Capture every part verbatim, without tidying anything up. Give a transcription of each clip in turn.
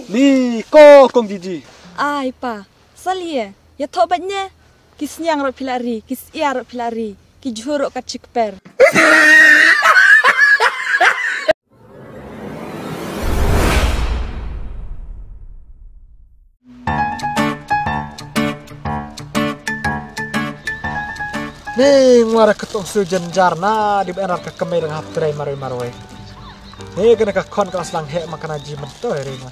Ni ko kong Jiji. Ai pa, salia, ïathoh bad ne. Ki sniang ruh phi la ri, ki syiar ruh phi la ri, ki jhur ruh kat shi kper. Ni ngwara ka tong su jynjar na di ba enar ka kemai dang hap trei marwei marwei. Ni kane ka khon ka slang heh ma kane ji mentoi ri na.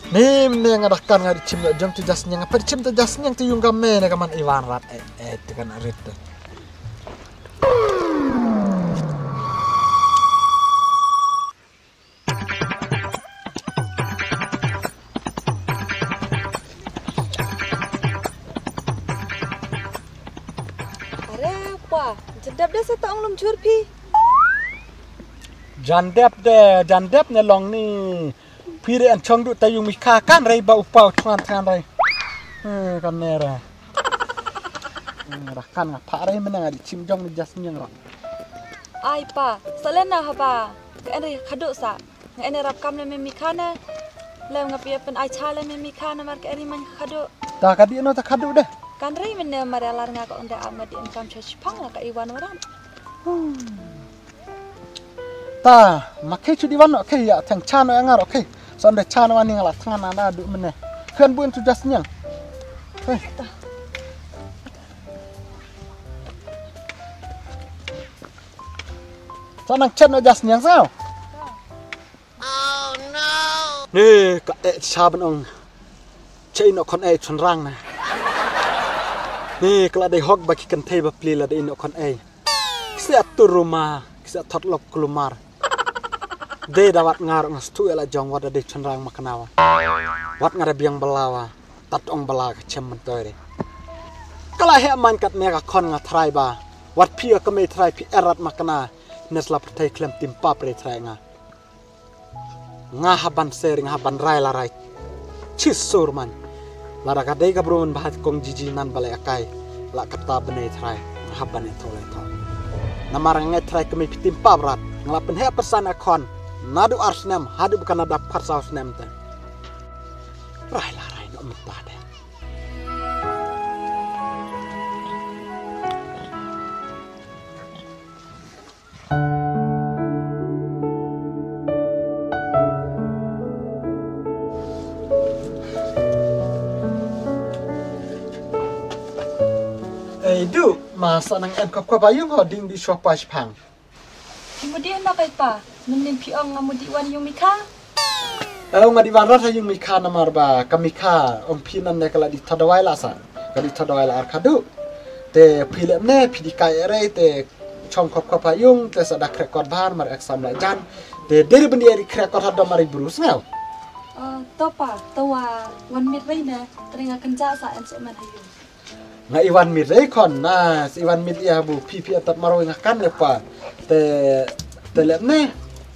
Ni mne nga dah kan nga di chim jong tu jas nyang apa di chim tu jas nyang tu yung ka me ne ka man Iwan rat eh eh tu kan rit tu. Are pa, jendap dah sa ta ong lum jhur phi. Jandep de, jandep ne long ni. Phi re an chong du ta yung mi kha kan rei ba u pau chuan than rei. Eh, kan ne ra. Eh, ra kan nga pha rei menang di chim jong ni jas nyang ra. Ai pa, sa le na haba. Ka en rei khadu sa. Nga en rap kam le me mi kha na. Lem nga pia pen ai cha le me mi kha na mar ka en rei man khadu. Ta ka di no ta khadu de. Kan rei men ne mar lar nga ka unda am nga di en kam cha chipang la ka Iwan waram. Hmm. Ta, ma khe chu di wan no khe ya thang cha no ya ngar khe. Son de cha no ani ngala thang na na du mene. Khen buin tu jas nyang. Hei. Sa nang chen no jas nyang sao. Ni ka e cha ban ong. Che no kon e chun rang na. Ni ka la dei hok ba ki kan thei ba pli la dei no kon e. Kisa turuma, kisa thot lok kulumar. Dei da wat ngar nga stu ela jong wat da dei chun rang ma kanawa. Wat nga da biang balawa, tat ong bala ka chem mentoi re. Kala he man kat me ka khon nga thrai ba. Wat phi ka me thrai phi erat ma kana. Nes la pyrthei klem tim pap re thrai nga. Nga haban ser, nga haban rai la rai. Chi sur man. La da ka dei ka bru man ba kong Jiji nan ba le akai. La kata bnei thrai. Nga haban e thole tho. Namar nga ngai thrai kami pitim pap rat. Nga la pynhe pasan a khon. Nadu ar snem, hadu bkana da phat saw snem te. Rai la rai no mynta de. Ei du, ma sa nang en kop kop ayung ho ding di shop pa shipang. Phi mudih na kai pa, mynnin phi ong nga mudih wan yung mi kha. Ong nga di wan rat ha yung mi kha namar ba ka mi kha ong phi nan ne ka la di thadawai la sa. Ka di thadawai la ar khadu. Te phi le ne phi di kai ere te chong khop khop ha yung te sa da krekot bar mar exam la jan. Te deri bendi eri krekot ha do mari bru sngew. To pa, to wa wan mit rei ne, tringa kenja sa en so men ha yung. Nga iwan mit rei khon na, iwan mit ia bu phi phi atat maroi nga kan ne pa. Te te le ne,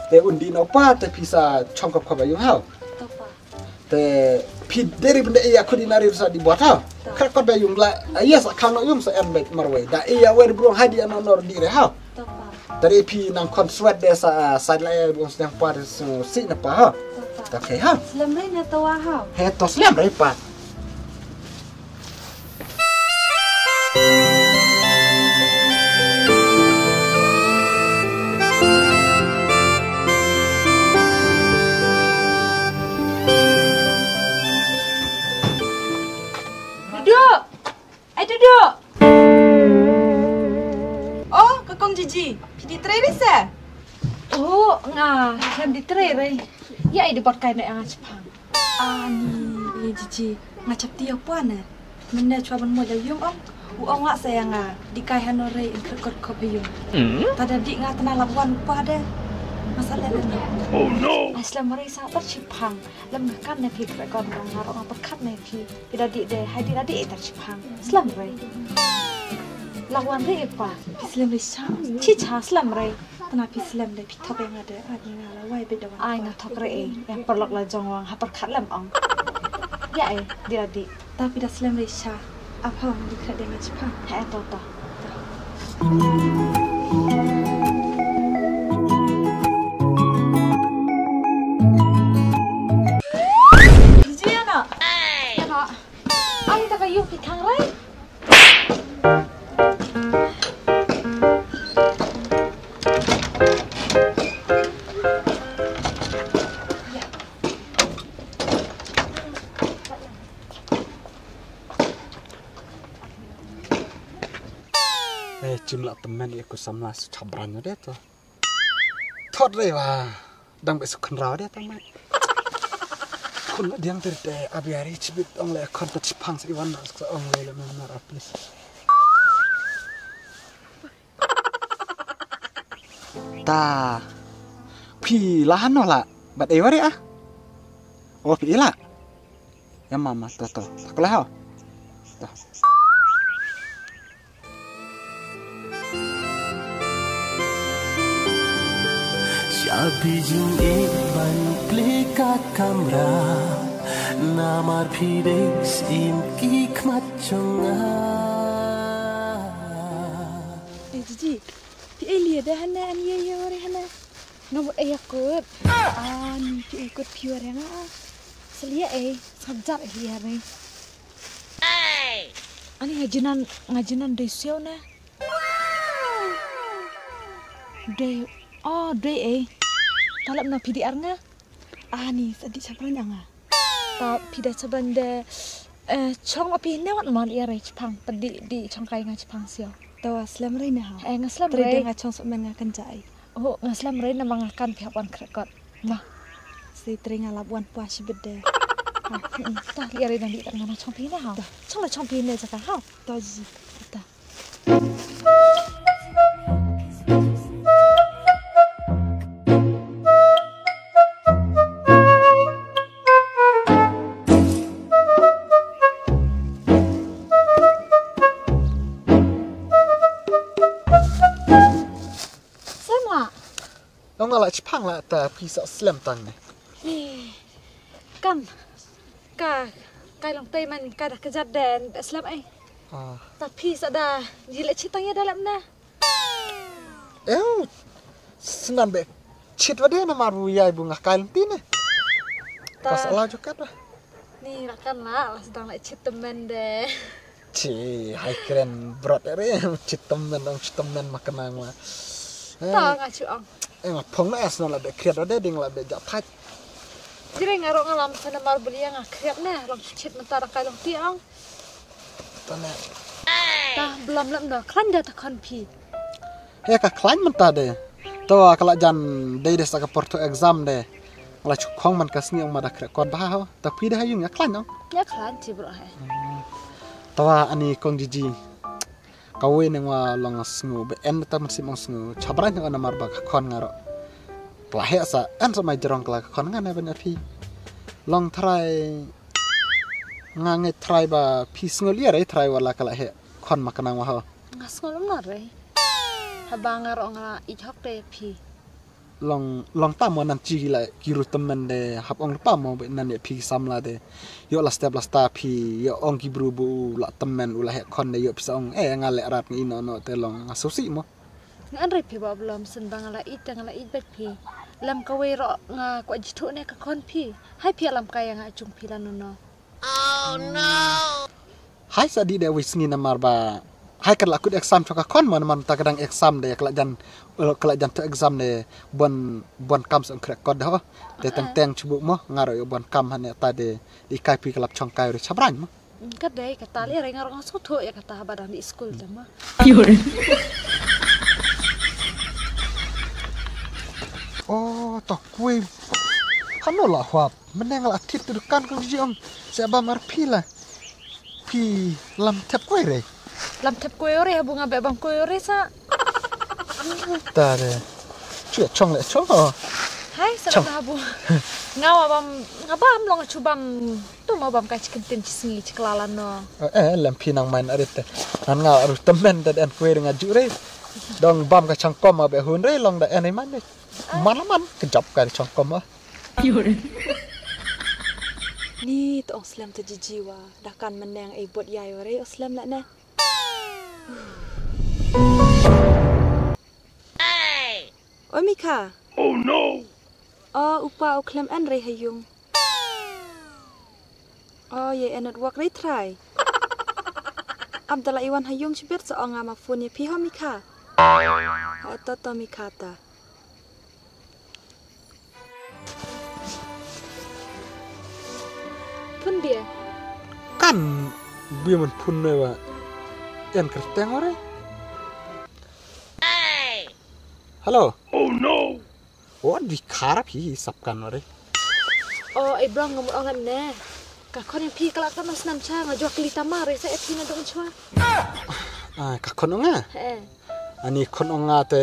te undi no pa te phi sa chong khop khop ha yung hau. To pa. Te phi deri benda ia khudi nari sa di buat ha. Krak kot ba yung la ia sa khang no yung sa en bet marwei. Da ia wer brong hadi ano nor di re ha. To pa. Tadi phi nang kon swet de sa sa la ia brong sdang pa de su si na pa ha. To pa. Okay ha. Slem rei na to wa ha. He to slem rei pa. Duduk. Ai duduk. Oh, ka kong Jiji. Phi di trei re se? Oh, nga kan di trei re. Ya ai di bot kai ne nga chipang. Ani, eh, Jiji, nga chap ti apa ne? Mynne chwa ban mo la yung ong. U ong la sa ya nga di kai hano re in krekot khop yung. Ta da di nga tna la wan pa de. Masa le ne. Oh no. Ai slem re sa tar chipang. Lem nga kan ne phi krekot nga nga rong apa kat ne phi. Phi da di de hai di da di tar chipang. Slem re. La wan re pa. Phi slem re sa. Chi cha slem re. Tana phi slem de phi thok nga de ani nga la wai be de wan. Ai nga thok re e. Yang perlok la jong wang ha perkhat lem ong. Ya e, di la di. Ta phi da slem re sha. Apa ong di khat de nga chipang. Ha to to. Jia na. Ai ta ka yu ki khang rai. Eh, chim la temen ïa ku samla su chabran de to. Thot re wa. Dang be su khan raw de to mai. Kun la diang ter te abiari chibit ong le khon ta chipang sa iwan na sa ong le le men na please. Ta. Phi la hano la. Bat e wari ah. Oh phi la. Ya mama to to. Tak lah. To. Sha bijing e ban plie ka kamra. Namar phi dei syiem ki khmat jong nga. Eh, Jiji, phi ai lia de hana, an ye ye wari hana. Nga mut ai akut. An phi ai akut phi wari nga. Selia ai, sabjat ai lia ni. Ani nga jinan, nga jinan dei siau na. Dei, oh, dei ai. Talap na phi di ar nga. Ani sa di sabran nga. Ta phi da sabran de, eh, chong ma phi ne wat man ia rai chipang, pedi di chong kai nga chipang sio. Tawa slem rai ne ha. Eh, nga slem rai. Rai de nga chong sok men nga kan jai. Oh, nga slem rai na ma nga kan phi hap wan krekot. Ma. Sei rai nga lap wan pua shibit de. Ha. Ta ia rai dan di kan nga chong phi ne ha. Chong la chong phi ne jaka ha. Ta ji. Ta. Slem la. Nong la chipang la ta pisa slem tang ne. Kam. Ka kai long tei man ka da kejat den da slem ai. Ah. Ta pisa da jile chitang ya dalam na. Eu, snan be chit wa de na mar bu yai bu nga kai lynti ne. Ka sa la jokat wa. Ni la kan la, la sedang la chit temen de. Chi, hai kren brot re, chit temen dong chit temen ma kenang wa. Ta nga chu ong. Eh, nga phong na es na la be kriat wa de ding la be ja thait. Jire nga rong alam sana mar bu lia nga kriat ne, long chit menta da kai long ti ong. Ta ne. Ta blam lam no, klan da ta kon phi. He ka khlaiñ mynta de. To ka la jan dei de sa ka por to exam de. Nga la chu khong man ka sngi ong ma da khreh kot bha ho. Ta phi de ha yung ïa khlaiñ ong. Ïa khlaiñ chi bro he. To wa ani kong Jiji. Ka wei ne nga long sngu be en ta man sim ong sngu. Chabrai ne nga namar ba ka khon nga ro. Ka la heh sa en sa mai jrong ka la ka khon nga ne ban phi. Long tharai nga ngai tharai ba phi sngu lia rai tharai wala ka la heh. Khon ma ka nang wa ho. Nga sngew lem na re. Haba nga rong nga i hok te phi. Long long ta mo nan chi la ki ru temen de hap ong pa mo be nan ye phi samla de. Yo la step la sta phi yo ong ki bru bu la temen u la he khon de yo pisa ong eh nga le rat ngi no no te long nga susi mo. Nga an re phi ba blom sen ba nga la i te nga la i bet phi. Lam ka wei ro nga kwa jithu ne ka khon phi. Hai phi lam ka ya nga chung phi la no no. Hai sa di de wis ngi namar ba hai ka la kut exam choka kon man man ta kadang exam de ka la jan ka la jan to exam de bon bon kam sa krek kod ho. Te teng teng chubu mo ngaro yo bon kam hane ta de i kai pi ka lap chong kai ri chabrang mo. Ka de ka ta le re ngaro nga so tho ya ka ta ba dang di school de ma. Oh to kui. Hano la huap. Meneng la thit tu dukan kong ji ong. Sa ba mar phi la. Phi lam thep koi re. Lam thep koi re ha bu nga be bam koi re sa. Ta re. Chu chong le chong ho. Hai sa na bu. Nga wa bam nga bam long chu bam. Tu ma bam ka chicken tin chi sngi chi klala no. Eh lam phi nang main arit te. Nan nga aru temen da den koi re nga ju re. Dong bam ka chang kom ma be hun re long da en man re. Man man ka jop ka chang kom ma. Ni to ong slem te jiji wa da kan meneng ei bot yai wa rei o slem la ne. O Mika. Oh no. O upa o klem en rei ha yung. Oh, ïa e network rei trai. Ap da la i wan ha yung shibit sa ong nga ma phone ïa phi ho mi kha. Ho to to mi kha ta. Phone bia. Kan bia man phone ne wa. Yan kerteng ore. Hello. Oh no. Oh, di kharap hi sap kan ore. Oh, ai Blom, nga mut ong lem ne. Ka khon ïa phi ka la katno snem sha, nga jua kylli tamar, sa ïa phi na dong chwa. Ah, ka khon ong nga. He. Ani khon ong nga te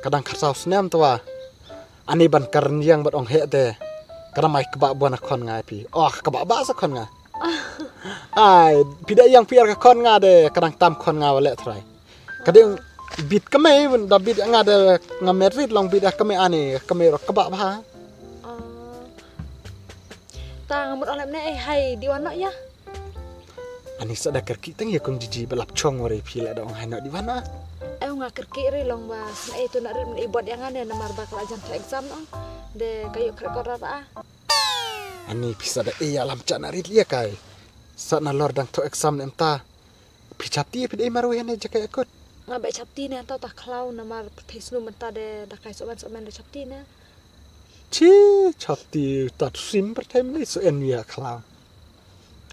ka dang khatsaw snem to wa. Ani ban kren ïa nga bad ong he te. Ka dang mai kaba bun na khon nga ïa phi. Oh, kaba ba sa khon nga. Ai, phi da ïa phi ar ka khon nga de, ka dang tam khon nga wa leh trai. Ka dei bit ka mei, da bit nga de nga married long bit ka mei ani, ka mei ro kaba bha. Oh. Ta nga mut ong lem ne, eh, hai di wan noh ïa. Ani sa da kyrkieh tang ïa kong Jiji ba lap chong wa re phi la da ong hai noh di wan noh. Eh, nga kyrkieh re long ba sngewbha tu na rit mei bot ïa nga ne namar ba ka la jan ta exam noh. De ka ïoh kyrkot ra ba. Ani phi sa da e ïa lam cha na rit ïa kai. Sa na lor dang to exam ne em ta. Phi chap ti phi dei marwei ne jaka akut. Nga ba chap ti ne ta ta khlaw namar pyrthei snu mynta de da kai so ban so men da chap ti ne. Chi chap ti ta sim pyrthei ne so en ïa khlaw.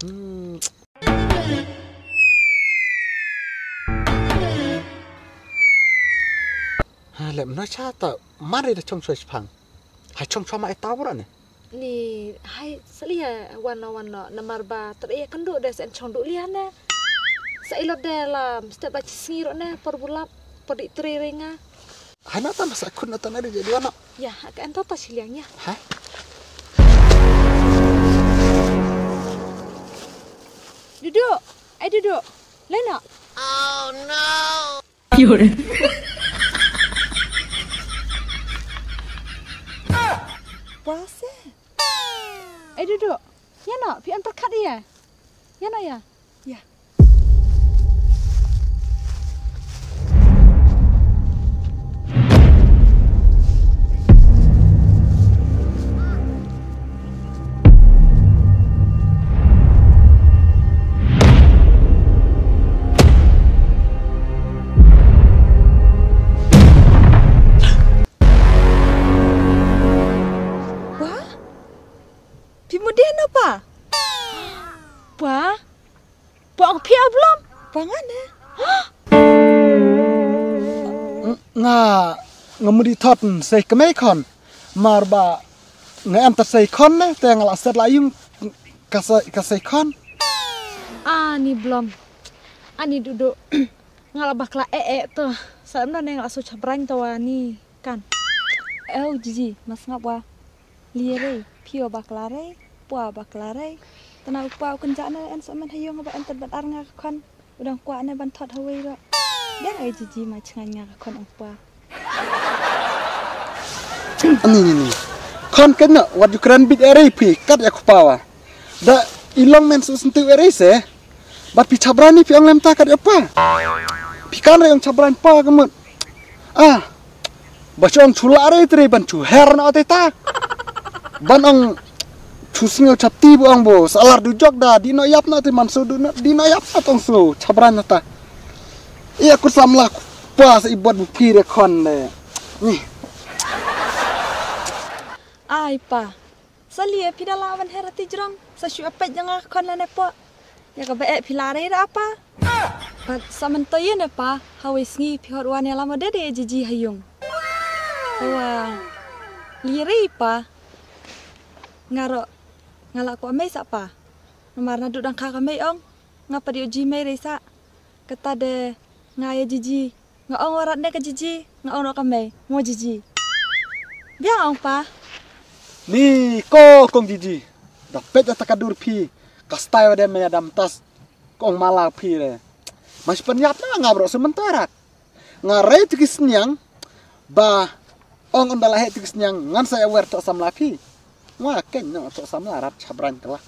Hmm. Ha lem no cha ta mari da chong choi chpang. Hai chong chwa ma e ta bra ne. Ni hai sa lia wan no wan no namar ba ter e kan du de sen chong du lia ne. Sa ilot de la step ba chi sngi ro ne por bulap por di tri ringa. Hai na ta masa kun na ta na de jadi wan no. Ya, ka en ta ta chi liang ya. Hai. Dudu, ai dudu. Lena. Oh no. Puasa. Eh, duduk. Ya, nak, pian perkat dia. Ya, nak, ya. Ya. Wah? Phi mut dei hano pa? Pa? Pa ong phi ïa u Blom? Pa nga ne? Nga, nga mut dei thot sei kmie khon. Mar ba nga em ta sei khon ne, te nga la set la yung ka sei, ka sei khon. Ani Blom. Ani Dudu. Nga la bakla eh eh to. Sa em no ne nga la su chabrang to wa ni. Kan. Eu Jiji, mas ngap wa. Lie rei, phi wa bakla rei, pwa bakla rei. Tana u pwa u kynjah ne en so men ha yung ba en tat ban ar nga ka khon. U dang kwah ne ban thot ha wei ro. Biang ei Jiji ma chngan nga ka khon ong pwa. Ani ni ni. Khon ken no, wat ju kren bit eri phi, kat ya kpa wa. Da i long men su sentiu eri se. Bad phi chabran ni phi ong lem ta kat ya pa. Phi kan re ong chabran pa ka mut. Ah. Ba chong chula re tre ban chu her na te ta. Ban ong chu singo chap ti bu ong bo salar du jok da di no yap na te man su du no di no yap na tong su chabran na ta. Ia ku samla ku pa sa i bot bu phi re khon le. Ni. Ai pa. Sa lie phi da la wan her ati jrong sa shu apet jong nga khon la ne po. Ya ka ba eh phi la rei ra pa. Pat sa men to ye ne pa ha wei sngi phi hot wan ya la mo de de Jiji ha yung. Wa lie rei pa. Nga ro nga la ko mei sa pa. Namar na du dang kha ka mei ong nga pa di o ji mei rei sa. Kata de nga ya Jiji. Nga ong warat ne ka Jiji, nga ong no ka mei, mo Jiji. Biang ong pa. Ni ko kong Jiji. Da pet ata ka dur phi, ka stai wa de mei adam tas. Kong mala phi re. Mas penyap na nga bro sementara. Nga rei tu ki sniang, ba ong unda lahe tu ki sniang ngan sa ya wer to samla phi. Wa ken no to samla rat chabran kala.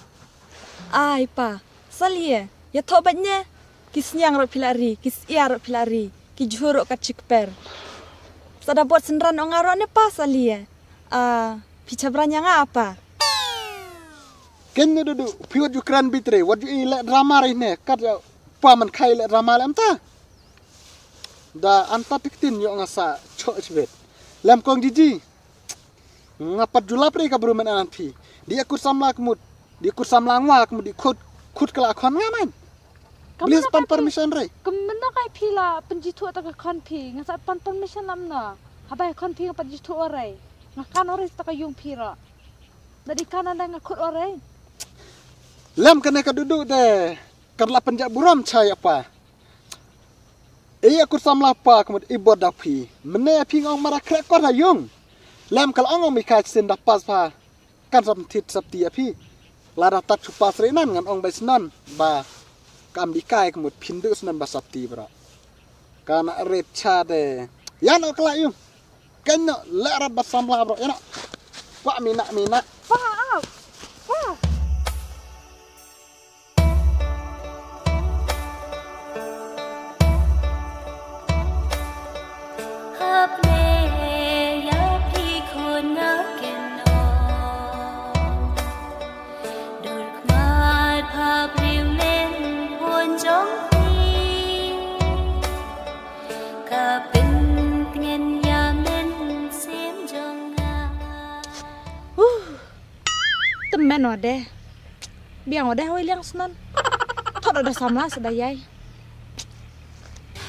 Ai pa, salie, ya tho bat ne. Ki sniang ro phi la ri, ki sia ro phi la ri, ki jhur ro ka chikper. Sada bot senran ong aro ne pa salie. A, phi chabran ya nga apa. Ken ne dudu, phi wat ju kren bit re, wat ju i leh drama re ne, kat ya pa man khai leh drama leh mynta. Da anta tik tin yo nga sa choh chibet. Lem kong jiji. Nga pat ju lap re ka bru men anan phi. Di akut samla kmut. Di akut samla ngwa kmut di khut, khut kala khon nga man. Please pan permission re. Kam mynno kai phi la pynjithuh ta ka khon phi, nga sa pan permission lam na. Habai khon phi nga pat jithuh ore. Nga kan ore ta ka yung phi ro. Da di kan anda nga khut ore. Lem kane ka dudu de. Kan la pynjah burom cha ya pa. Ei akut samla pa kmut i bot da phi. Mene phi ngong mara krek kor ha yung. Lem kal ong ong mi kai sin da pas pha. Kan sap thit sap ti a phi. Lada tat chu pas re nan ngan ong bai snan ba kam di kai kmut phin du snan ba sap ti bro. Kana ret cha de. Yan ok la yung. Kan no le rat ba samla bro. Yan no. Kwa mina mina. Pa, au. Pa. Hap le ya phi khun nga ken no. Dur khmat pha briew men phun jong phi. Ka pyntngen ya men sim jong nga. Te men wa de. Biang wa de hoi liang snan. Thot da samla sa da yai.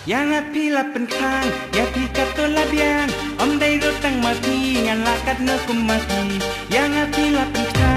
Yang a phi la pynkhang, ya phi ka to la biang. Om dai ro tang ma phi, ngan la kat no kum ma phi. Yang a phi la pynkhang.